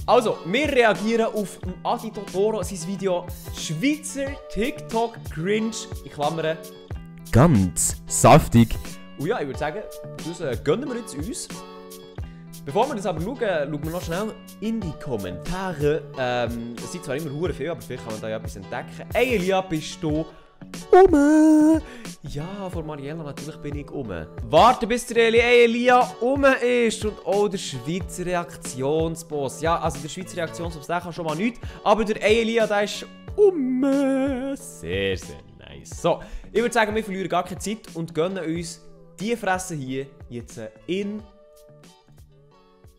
Also, wir reagieren auf Adi Totoro sein Video Schweizer TikTok Cringe, in Klammern, ganz saftig. Und ja, ich würde sagen, das gönnen wir jetzt uns. Bevor wir das aber schauen wir noch schnell in die Kommentare. Es sind zwar immer hure viel, aber vielleicht kann man da ja etwas entdecken. Hey Elia, bist du Ja, von Mariella natürlich bin ich Warte bis der Elia ist und auch der Schweizer Reaktionsboss. Ja, also der Schweizer Reaktionsboss, der kann schon mal nichts, aber der Elia, der ist Sehr, sehr nice. So, ich würde sagen, wir verlieren gar keine Zeit und gönnen uns die Fresse hier jetzt in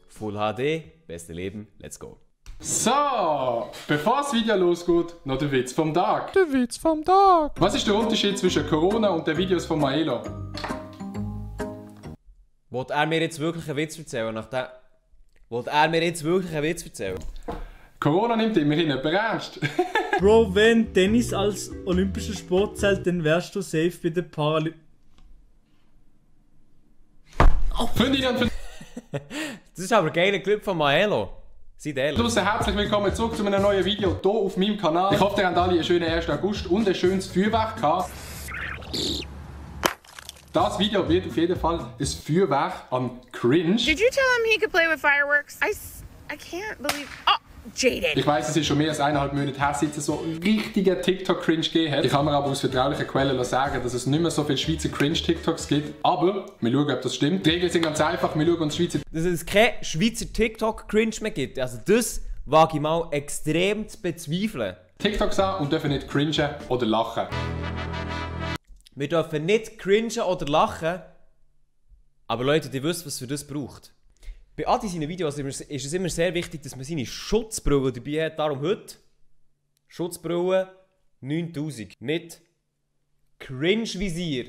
Full HD. Beste Leben, let's go. So, bevor das Video losgeht, noch der Witz vom Tag. Der Witz vom Tag. Was ist der Unterschied zwischen Corona und den Videos von Maelo? Wollt er mir jetzt wirklich einen Witz erzählen? Wollt er mir jetzt wirklich einen Witz erzählen? Corona nimmt immerhin jemand ernst. Bro, wenn Tennis als olympischer Sport zählt, dann wärst du safe bei den Paralympics. Freundinnen und Freunde, Das ist aber ein geiler Clip von Maelo. Seid ehrlich. herzlich willkommen zurück zu einem neuen Video hier auf meinem Kanal. Ich hoffe, ihr habt alle einen schönen 1. August und ein schönes Feuerwerk gehabt. Das Video wird auf jeden Fall ein Feuerwerk am Cringe. Did you tell him he could play with fireworks? I can't believe. Oh, Jaden. Ich weiss, es ist schon mehr als 1,5 Monate her, seit es so einen richtigen TikTok-Cringe gegeben hat. Ich kann mir aber aus vertraulichen Quellen sagen, dass es nicht mehr so viele Schweizer Cringe-TikToks gibt. Aber wir schauen, ob das stimmt. Die Regeln sind ganz einfach. Wir schauen uns Schweizer... Dass es kein Schweizer TikTok-Cringe mehr gibt. Also das wage ich mal extrem zu bezweifeln. TikToks an und dürfen nicht cringen oder lachen. Wir dürfen nicht cringen oder lachen. Aber Leute, die wissen, was für das braucht. Bei Adi seinen Videos ist es immer sehr wichtig, dass man seine Schutzbrille dabei hat. Darum heute Schutzbrille 9000 mit Cringe-Visier.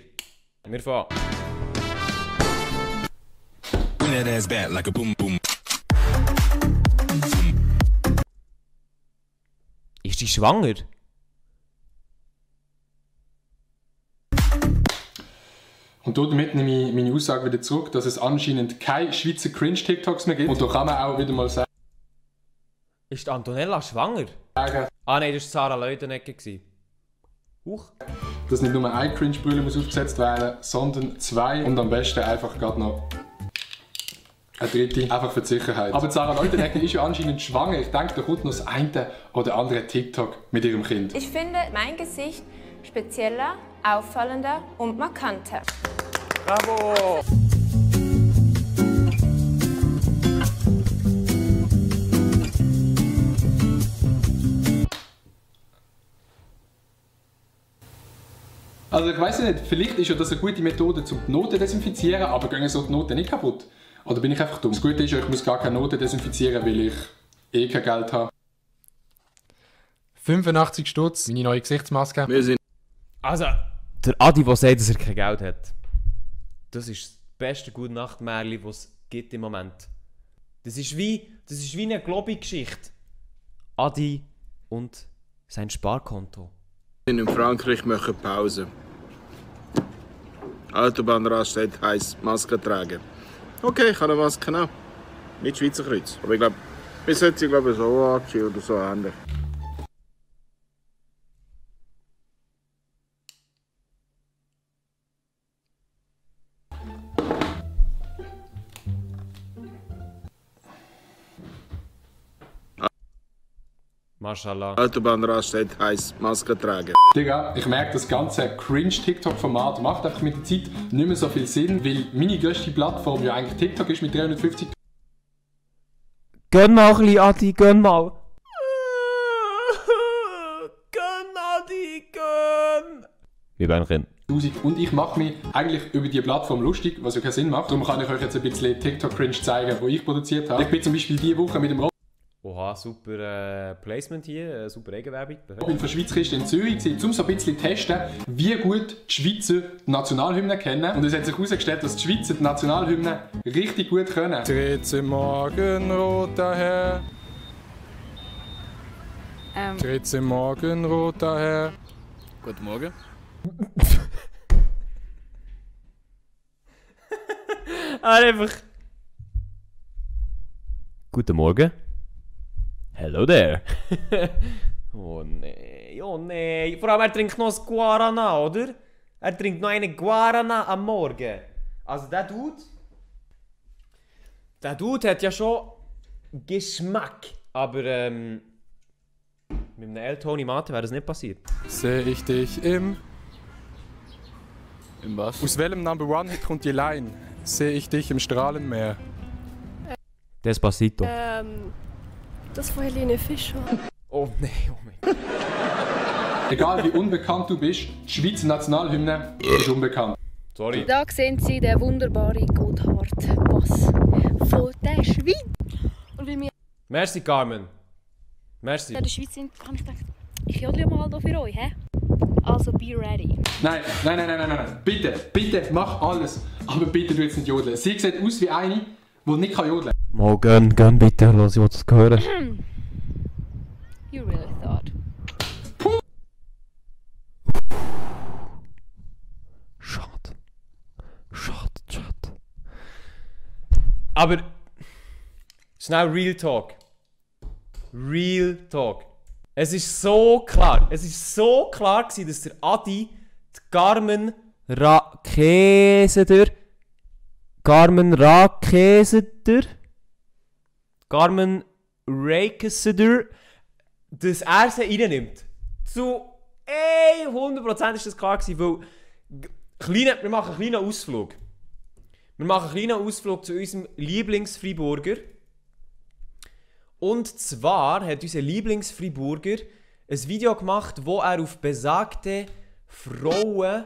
Wir fahren. Ist die schwanger? Und damit nehme ich meine Aussage wieder zurück, dass es anscheinend keine Schweizer Cringe-TikToks mehr gibt. Und da kann man auch wieder mal sagen... Ist Antonella schwanger? Ah nein, das war Sarah Leutenegger. Huch. Dass nicht nur eine Cringe-Brille muss aufgesetzt werden, sondern 2 und am besten einfach gerade noch eine dritte, einfach für die Sicherheit. Aber Sarah Leutenegger ist ja anscheinend schwanger. Ich denke, da kommt noch das eine oder andere TikTok mit ihrem Kind. Ich finde mein Gesicht spezieller, auffallender und markanter. Bravo! Also ich weiß nicht, vielleicht ist ja das eine gute Methode, um die Noten zu desinfizieren, aber gehen so die Noten nicht kaputt? Oder bin ich einfach dumm? Das Gute ist ja, ich muss gar keine Noten desinfizieren, weil ich eh kein Geld habe. 85 Stutz, meine neue Gesichtsmaske. Wir sind... Also, der Adi, der sagt, dass er kein Geld hat, das ist das beste Gute-Nacht-Märchen, das es gibt im Moment. Das ist wie eine Globi-Geschichte. Adi und sein Sparkonto. in Frankreich machen Pause. Autobahnraststätte heisst Maske tragen. Okay, ich habe eine Maske auch. Nicht Schweizer Kreuz. Aber ich glaube, wir sollten sie so anziehen oder so ähnlich. Mashallah. Autobahnraststätte heisst Maske tragen. Digga, ich merke, das ganze Cringe-TikTok-Format macht einfach mit der Zeit nicht mehr so viel Sinn, weil meine grösste Plattform ja eigentlich TikTok ist mit 350. Gönn mal ein bisschen, Adi, gönn mal. Gönn, Adi, gönn. Wie bei einem Kind. Und ich mache mich eigentlich über die Plattform lustig, was ja keinen Sinn macht. Darum kann ich euch jetzt ein bisschen TikTok-Cringe zeigen, wo ich produziert habe. Ich bin zum Beispiel diese Woche mit dem Oha, super Placement hier, super Eigenwerbung. Robin von Schweizkiste in Zürich gewesen, um so ein bisschen zu testen, wie gut die Schweizer die Nationalhymne kennen. Und es hat sich herausgestellt, dass die Schweizer die Nationalhymne richtig gut können. 13 Morgen, roter Herr. 13 Morgen, roter Herr. Guten Morgen. Einfach. Guten Morgen. Hello there. Oh nein, oh nein. Vor allem, er trinkt noch ein Guarana, oder? Er trinkt noch eine Guarana am Morgen. Also der Dude hat ja schon Geschmack. Aber mit einem El-Toni Mate wäre das nicht passiert. Sehe ich dich im... Im was? Aus welchem Number One Hit kommt die Line? Sehe ich dich im Strahlenmeer? Despacito. Das von Helene Fischer. Oh nein, oh mein Gott. Egal wie unbekannt du bist, die Schweizer Nationalhymne ist unbekannt. Sorry. Da sehen Sie den wunderbaren Gotthard-Pass von der Schweiz. Und weil wir Merci, Carmen. Merci. in der Schweiz sind, habe ich gedacht, ich jodle mal hier für euch, hä? Also be ready. Nein. Bitte, mach alles. Aber bitte du jetzt nicht jodeln. Sie sieht aus wie eine, die nicht jodeln kann. Mal gönn bitte, los, ich will das hören. You really thought. Schade. Aber schnell Real Talk. Real Talk. Es ist so klar gewesen, dass der Adi die Carmen Rakeseter dass er sie reinnimmt. Zu 100% ist das klar gewesen, weil wir machen einen kleinen Ausflug. Wir machen einen kleinen Ausflug zu unserem Lieblingsfreiburger. Und zwar hat unser Lieblingsfreiburger ein Video gemacht, wo er auf besagte Frauen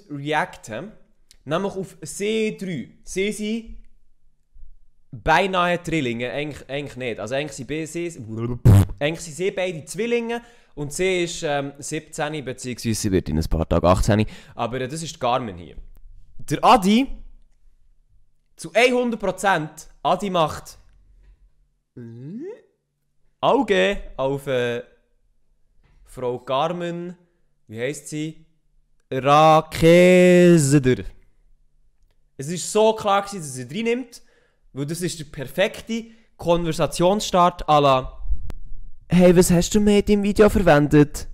reacten. Nämlich auf sie 3. Sie sind beinahe Drillinge, eigentlich nicht. Also eigentlich sind sie beide Zwillinge und sie ist 17, beziehungsweise sie wird in ein paar Tagen 18. Aber das ist die Carmen hier. Der Adi, zu 100%, Adi macht Auge auf Frau Carmen, wie heisst sie? Rakeseder. Es war so klar, dass er sie reinnimmt, weil das ist der perfekte Konversationsstart à la «Hey, was hast du mit im Video verwendet?»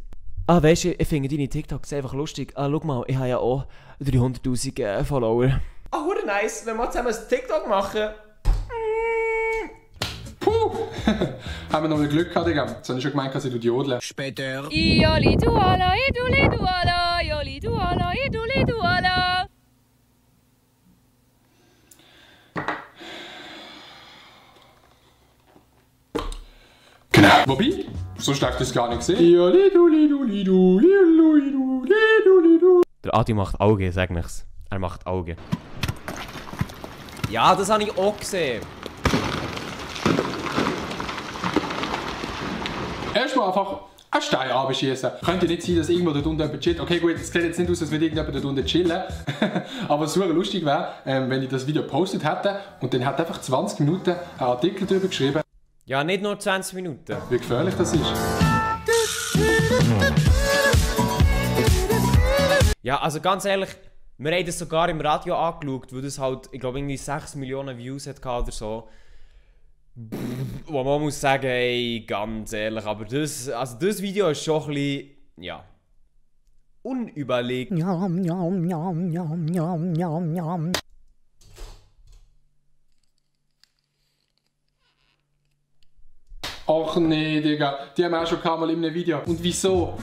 «Ah, weisst du, ich finde deine TikToks einfach lustig. Ah, schau mal, ich habe ja auch 300'000 Follower.» «Ah, hure nice, wenn wir zusammen ein TikTok machen.» Puh! Haben wir noch mal Glück gehabt, Digga. Jetzt habe ich schon gemeint, dass ich jodeln. Später. Ioli duala, iduli duala, ioli duala, iduli duala. Genau. Wobei, so schlecht ist es gar nicht gesehen. Der Adi macht Auge, sag ich's. Er macht Auge. Ja, das habe ich auch gesehen. Erstmal einfach einen Stein abschießen. Könnte nicht sein, dass irgendwo dort unten jemand chillt. Okay, gut, es sieht jetzt nicht aus, als würde irgendjemand dort unten chillen. Aber es wäre lustig wäre, wenn ich das Video gepostet hätte und dann hat einfach 20 Minuten einen Artikel darüber geschrieben. Ja, nicht nur 20 Minuten. Wie gefährlich das ist. Ja, also ganz ehrlich, wir haben das sogar im Radio angeschaut, wo das halt, ich glaube, irgendwie 6 Millionen Views hatte oder so. Wo man muss sagen, ey, ganz ehrlich, aber das Video ist schon ein bisschen, ja, unüberlegt. Ach nee, Digga, die haben wir auch schon mal in einem Video. Und wieso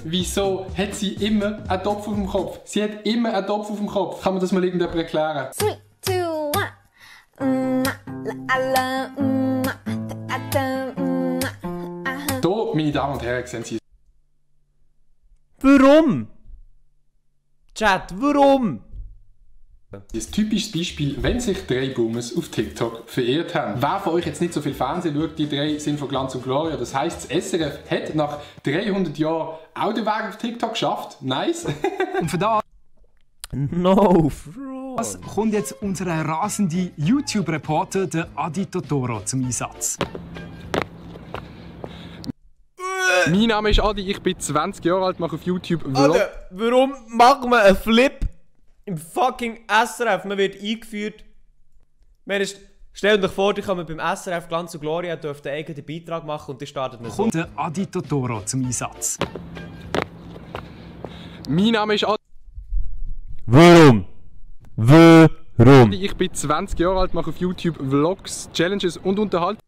hat sie immer einen Topf auf dem Kopf? Sie hat immer einen Topf auf dem Kopf. Kann man das mal irgendjemand erklären? 3, 2, 1. Hier, meine Damen und Herren, sehen Sie. Warum? Chat, warum? Das ist ein typisches Beispiel, wenn sich 3 Boomers auf TikTok verirrt haben. Wer von euch jetzt nicht so viel Fernsehen schaut, die 3 sind von Glanz und Gloria. Das heisst, das SRF hat nach 300 Jahren auch den Weg auf TikTok geschafft. Nice. Und für das No, Bro. kommt jetzt unser rasende YouTube-Reporter, der Adi Totoro, zum Einsatz. Mein Name ist Adi, ich bin 20 Jahre alt, mache auf YouTube Vlog. Alter, warum macht man einen Flip im fucking SRF? Man wird eingeführt. Man ist Stellt euch vor, ihr kommt beim SRF Glanz und Gloria, dürft einen eigenen Beitrag machen und ihr startet nicht so. Kommt der Adi Totoro zum Einsatz. Mein Name ist Adi. Warum? Ich bin 20 Jahre alt, mache auf YouTube Vlogs, Challenges und Unterhaltung.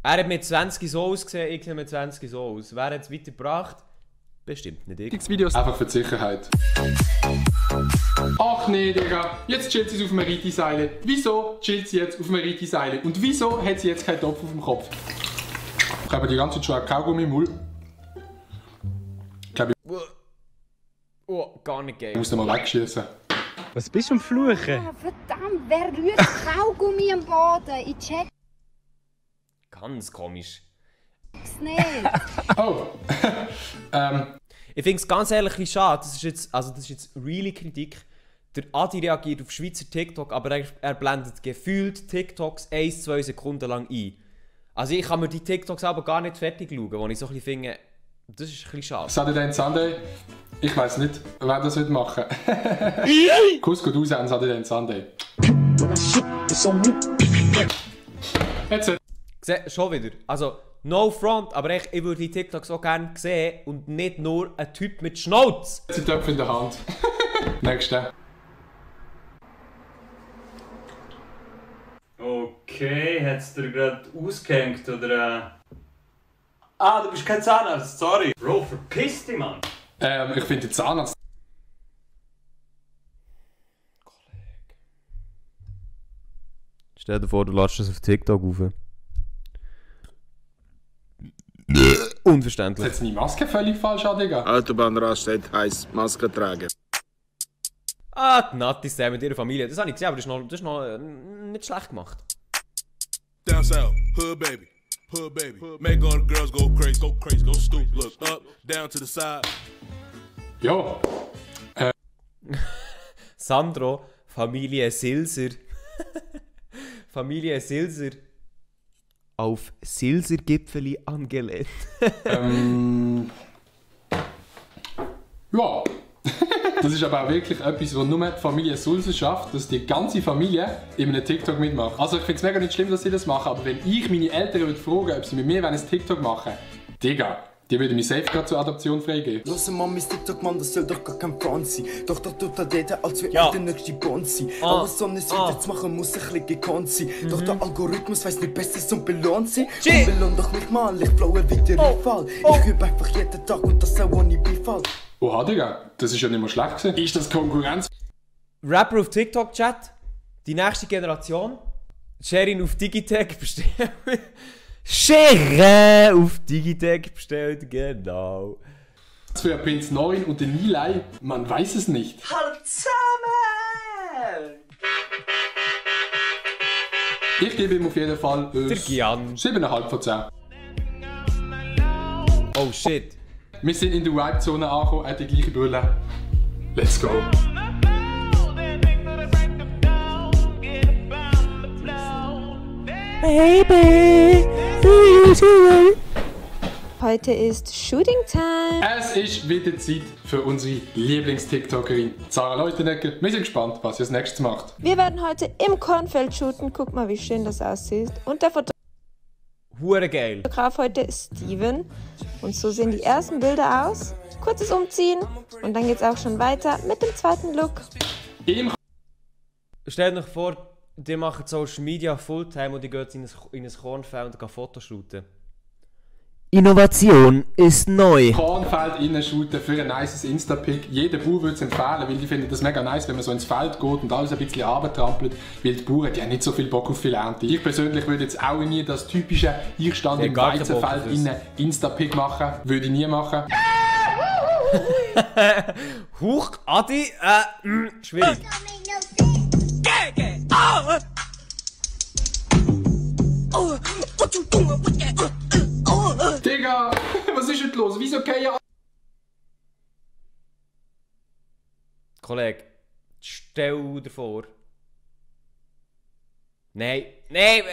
Er hat mit 20 so ausgesehen, ich sehe mit 20 so aus. Wer hat es weitergebracht? Bestimmt nicht ich. Videos. Einfach für die Sicherheit. Ach nee, Digga. Jetzt chillt sie auf einem Reiti-Seile. Wieso chillt sie jetzt auf einem Reiti-Seile? Und wieso hat sie jetzt keinen Topf auf dem Kopf? Ich habe die ganze Zeit schon ein Kaugummi im Mund. Oh, gar nicht geil. Ich muss den mal wegschießen. Was bist du am Fluchen? Ah, verdammt, wer rührt Kaugummi am Boden? Ich check's Ganz komisch. nicht. Oh. Ich finde es ganz ehrlich ein bisschen schade. Das ist jetzt really Kritik. Der Adi reagiert auf Schweizer TikTok, aber er blendet gefühlt TikToks 1-2 Sekunden lang ein. Also ich kann mir die TikToks aber gar nicht fertig schauen, wo ich so ein bisschen finde, das ist ein bisschen schade. Saturday Sunday? Ich weiss nicht, wer das wird machen. Kuss geht raus an Saturday Sunday. Jetzt. Schon wieder. Also, no front, aber ich würde die TikToks so gerne sehen und nicht nur ein Typ mit Schnauz. Jetzt sind die Töpfe in der Hand. Nächste. Okay, hat's dir gerade ausgehängt oder? Ah, du bist kein Zahnarzt, sorry. Bro, verpiss dich, Mann. Ich finde den Zahnarzt. Stell dir vor, du lässt das auf TikTok rauf. Unverständlich. Jetzt die Maske völlig falsch an, Digga. Autobahnraststätte heisst Maske tragen. Ah, die Nattis mit ihrer Familie. Das habe ich gesehen, aber das ist noch nicht schlecht gemacht. Down south, hood baby. Hood baby. Make all the girls go crazy, go stupid. Look up, down to the side. Ja. Sandro, Familie Silser. Familie Silser. Auf Silsergipfeli angelehnt. Ja. Das ist aber auch wirklich etwas, was nur die Familie Sulzer schafft, dass die ganze Familie in einem TikTok mitmacht. Also ich finde es mega nicht schlimm, dass sie das machen, aber wenn ich meine Eltern würde fragen, ob sie mit mir ein TikTok machen, Digga, die würden mich safe gerade zur Adoption freigeben. Los Mamis TikTok, Mann, das soll doch gar kein Front sein. Doch tut jeder, als wir der nächste Bond sein. Alles so nicht jetzt machen, muss ein bisschen gekonnt sein. Doch der Algorithmus weiß nicht Besseres und belohnt sie. Und belohnt doch mich mal, ich flowe wie der Rückfall. Ich übe einfach jeden Tag und das auch ohne Beifall. Oha, Digga, das ist ja nicht mal schlecht gewesen. Ist das Konkurrenz? Rapper auf TikTok-Chat, die nächste Generation. Sherin auf Digitech bestellt. Sherin auf Digitech bestellt, genau. Für Prinz 9 und den Nilay, man weiß es nicht. Hallo zusammen! Ich gebe ihm auf jeden Fall 7,5 von 10. Oh shit. Wir sind in der Vibe-Zone angekommen, hat die gleiche Brille. Let's go! Baby, heute ist Shooting Time. Es ist wieder Zeit für unsere Lieblings-TikTokerin Sarah Leutenegger. Wir sind gespannt, was sie als nächstes macht. Wir werden heute im Kornfeld shooten. Guck mal, wie schön das aussieht. Und der Hure geil. Fotograf heute ist Steven. Und so sehen die ersten Bilder aus. Kurzes Umziehen. Und dann geht's auch schon weiter mit dem zweiten Look. Stellt euch vor, die machen Social Media Fulltime und die gehen in ein Kornfeld und Fotoshooten. Innovation ist neu. Kornfeld reinshooten für ein nices Insta-Pick. Jeder Bauer würde es empfehlen, weil die finden das mega nice, wenn man so ins Feld geht und alles ein bisschen runtertrampelt, weil die Bauern, die haben nicht so viel Bock auf viel Ernte. Ich persönlich würde jetzt auch nie das typische, ich stand im Weizenfeld innen Insta-Pick machen. Würde ich nie machen. Huch, Adi, schwierig. Digga, was ist denn los? Wieso gehen ja... Kollege, stell dir vor. Nein, nein!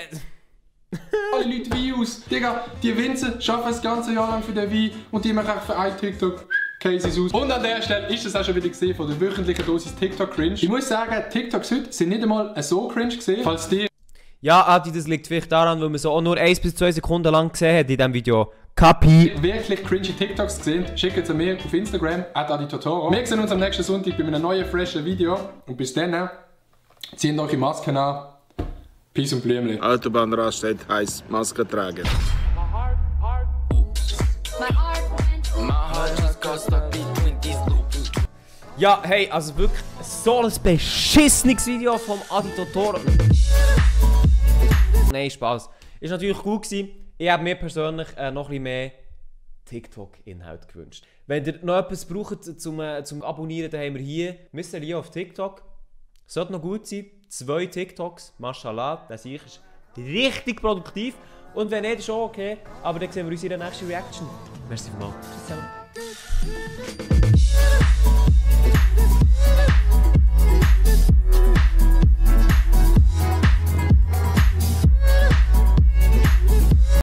Alle Leute Wein aus. Digga, die Winzer arbeiten das ganze Jahr lang für den Wein und die machen für einen TikTok Cases aus. Und an der Stelle ist das auch schon wieder gesehen von der wöchentlichen Dosis TikTok Cringe. Ich muss sagen, TikToks heute sind nicht einmal so cringe gesehen, falls die... Ja, Adi, das liegt vielleicht daran, weil man so auch nur 1 bis 2 Sekunden lang gesehen hat in diesem Video. Kapi. Wirklich cringy TikToks gesehen, schickt es mir auf Instagram, @aditotoro. Wir sehen uns am nächsten Sonntag bei einem neuen, freshen Video. Und bis dann, zieht euch die Masken an. Peace und Blümchen. Autobahnraststätte heisst Maske tragen. Ja, hey, also wirklich so ein beschissenes Video vom Adi Totoro. Nein, Spaß. Ist natürlich gut gewesen. Ich habe mir persönlich noch ein bisschen mehr TikTok-Inhalt gewünscht. Wenn ihr noch etwas braucht zum Abonnieren, dann haben wir hier Mr. auf TikTok. Sollte noch gut sein. 2 TikToks, mashallah. Das ist richtig produktiv. Und wenn nicht, ist auch okay. Aber dann sehen wir uns in der nächsten Reaction. Merci vielmals. Tschüss zusammen.